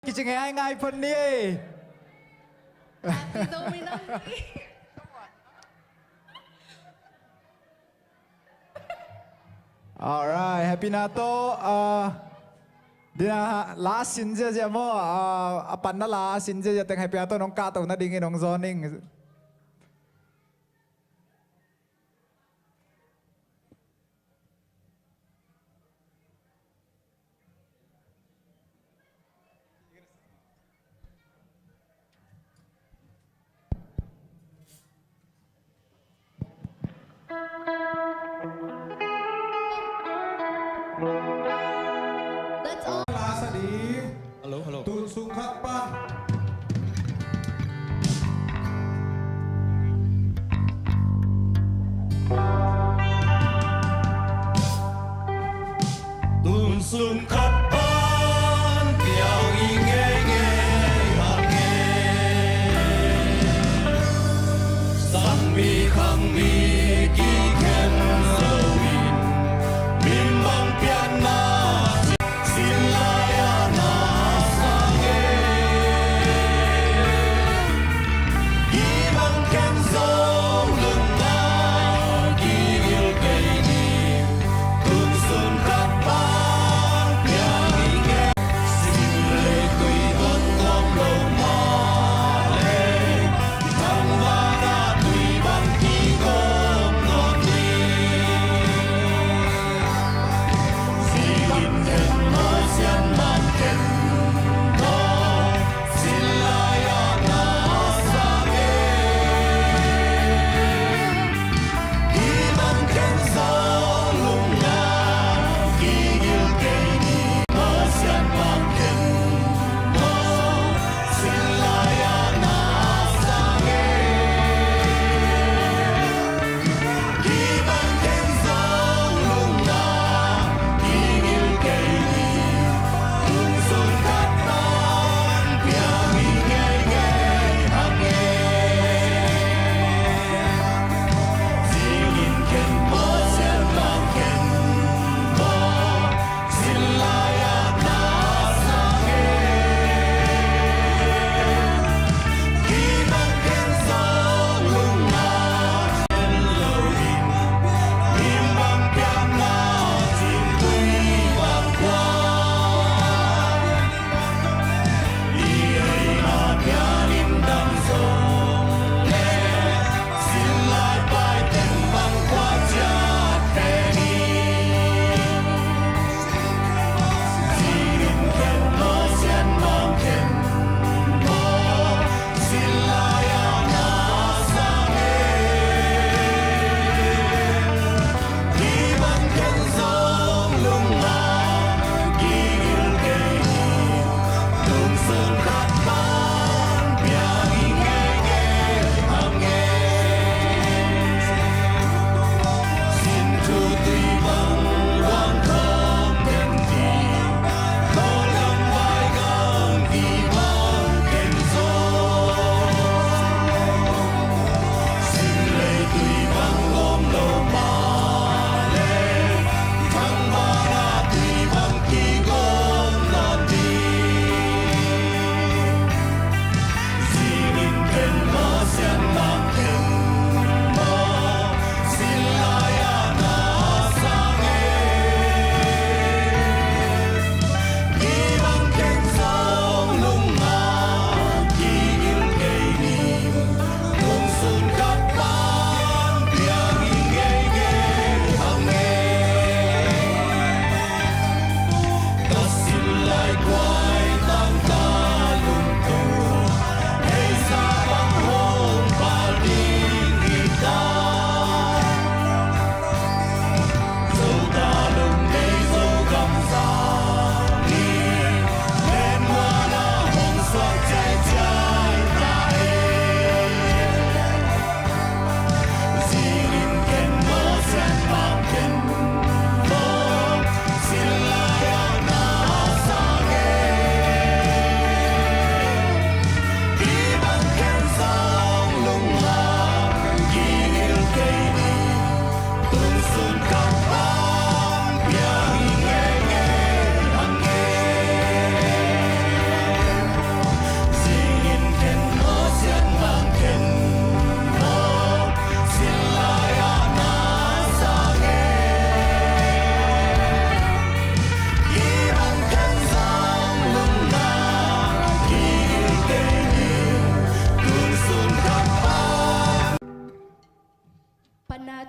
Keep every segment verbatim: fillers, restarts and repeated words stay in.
Kici ngei hai ngai phot ni. Happy Domino. Alright, happy na to. Uh, dina la sin ziazia mo. Uh, a panna la sin ziazia teng happy na to nong kahto nadingin nong zoning. That's all. Hello, hello. Tun sung khat pan. Tun sung khat pan piang i ngeingei hang e. Sangmi khangmi kikhen zo in min bang pianna sin lai-a na sang e.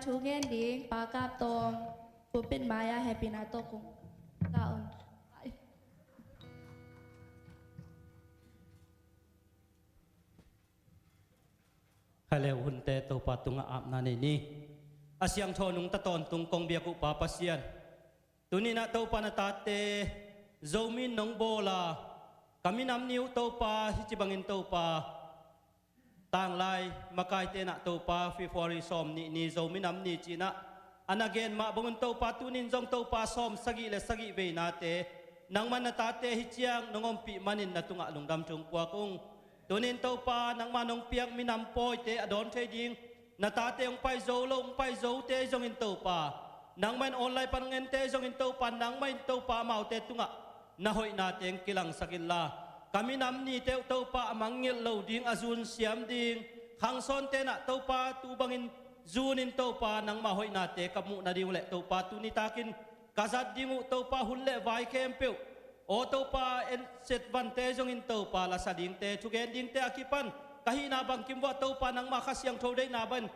Thu gen ding Pa Kap Tawng, pulpit mai-ah hehpihna tawh kong ka om. Khaileu hunte Topa tungah apna nei ni. A siangtho nungta tawntung kong biak uh Pa Pasian, tuni-in ah Topa na tate Zomi in nong bawl a, ka minam ni uh Topa, hih ci bangin Topa, tanglai makaite in ah Topa, February sawm nih ni Zomi Nam Ni ci-in ah a na gen mah bangin Topa, tuni-in zong Topa, sawm sagih le sagih veinate nangman na tate hih ciang nong ompih manin na tungah lungdam thu kong puak ung. Tuni-in Topa, nangma nong piak minam pawite a dawn thei ding, na tate hong pai zo lo, hong pai zote zongin Topa, nangma in online pan hong ente zongin Topa, nangma in Topa amaute tungah na hoihnate hong kilangsak inla, ka minam nite uh Topa a mangngilh lo ding, a zun siam ding, khangsawnte in ah Topa tu bangin zunin Topa, nangma hoihnate ka muh nading uh leh Topa, tuni takin ka zat ding uh Topa, hun le vai khempeuh, aw Topa, en set vante zongin Topa, lasa dingte, thugen dingte a kipan ka hihna bangkim vuah Topa, nangma Kha Siangtho deihna bangin